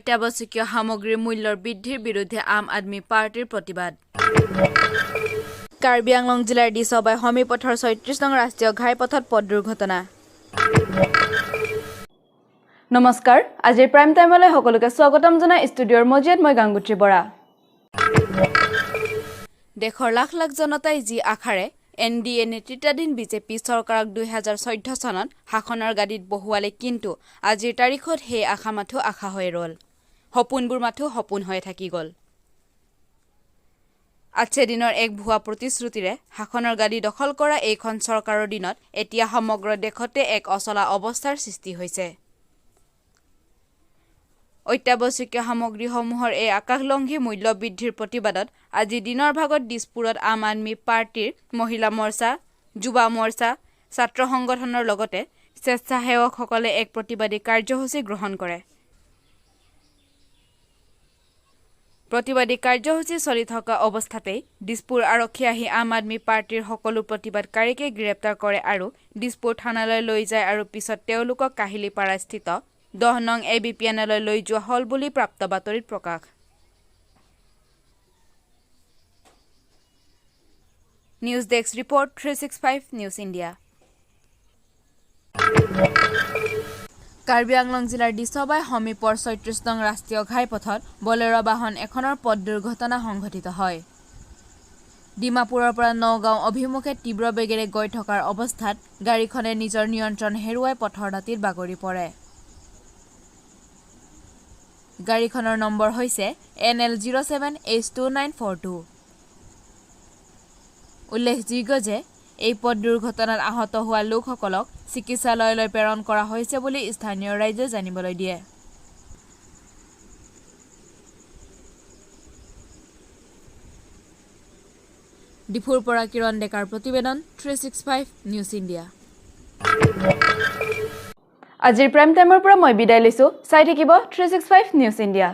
অত্যাৱশ্যকীয় সামগ্ৰীৰ মূল্যৰ বৃদ্ধিৰ বিৰুদ্ধে আম আদমি পাৰ্টীৰ প্ৰতিবাদ। কাৰ্বি আংলং জিলাৰ দিছবাই সমীপথৰ 36 নং ৰাষ্ট্ৰীয় ঘাইপথত পথ দুৰ্ঘটনা। নমস্কাৰ, আজিৰ প্ৰাইম টাইমলৈ সকলোকে স্বাগতম জনাই ষ্টুডিঅ'ৰ মজিয়াত মই গাংগুত্ৰী বৰা। দেশৰ লাখ লাখ জনতাই যি আশাৰে এনডিএ নেতৃত্বাধীন বিজেপি চৰকাৰক 2014 চনত শাসনৰ গাদীত বহুৱালে, কিন্তু আজিৰ তাৰিখত সেই আশা মাথো আশা হৈ ৰ'ল। সপোনবোৰ মাথো সপোন হৈ থাকি গ'ল। আচ্ছে দিনৰ এক ভুৱা প্ৰতিশ্ৰুতিৰে শাসনৰ গাদী দখল কৰা এইখন চৰকাৰৰ দিনত এতিয়া সমগ্ৰ দেশতে এক অচলা অৱস্থাৰ সৃষ্টি হৈছে। অত্যাৱশ্যকীয় সামগ্ৰীসমূহৰ এই আকাশলংঘী মূল্য বৃদ্ধিৰ প্ৰতিবাদত আজি দিনৰ ভাগত দিছপুৰত আম আদমি পাৰ্টীৰ মহিলা মৰ্চা, যুৱ মৰ্চা, ছাত্ৰ সংগঠনৰ লগতে স্বেচ্ছাসেৱকসকলে এক প্ৰতিবাদী কাৰ্যসূচী গ্ৰহণ কৰে। প্ৰতিবাদী কাৰ্যসূচী চলি থকা অৱস্থাতেই দিছপুৰ আৰক্ষী আহি আম আদমি পাৰ্টীৰ সকলো প্ৰতিবাদকাৰীকে গ্ৰেপ্তাৰ কৰে আৰু দিছপুৰ থানালৈ লৈ যায় আৰু পিছত তেওঁলোকক কাহিলীপাৰাস্থিত 10 নং এ বি পি এনলৈ লৈ যোৱা হ'ল বুলি প্ৰাপ্ত বাতৰিত প্ৰকাশ। News desk report, 365 News India. Karbi Anglong জিলাৰ দিছবাই সমীপৰ 36 নং ৰাষ্ট্ৰীয় ঘাইপথত বলেৰ' বাহন এখনৰ পথ দুৰ্ঘটনা সংঘটিত হয়। ডিমাপুৰৰ পৰা নগাঁও অভিমুখে তীব্ৰ বেগেৰে গৈ থকাৰ অৱস্থাত গাড়ীখনে নিজৰ নিয়ন্ত্ৰণ হেৰুৱাই পথৰ দাঁতিত বাগৰি পৰে। গাড়ীখনৰ নম্বৰ হৈছে NL 07 H 2942। উল্লেখযোগ্য যে এই পথ দুৰ্ঘটনাত আহত হোৱা লোকসকলক চিকিৎসালয়লৈ প্ৰেৰণ কৰা হৈছে বুলি স্থানীয় ৰাইজে জানিবলৈ দিয়ে। ডিফুৰ পৰা কিৰণ ডেকাৰ প্ৰতিবেদন, 365 News India। আজিৰ প্ৰাইম টাইমৰ পৰা মই বিদায় লৈছোঁ। চাই থাকিব 365 News India।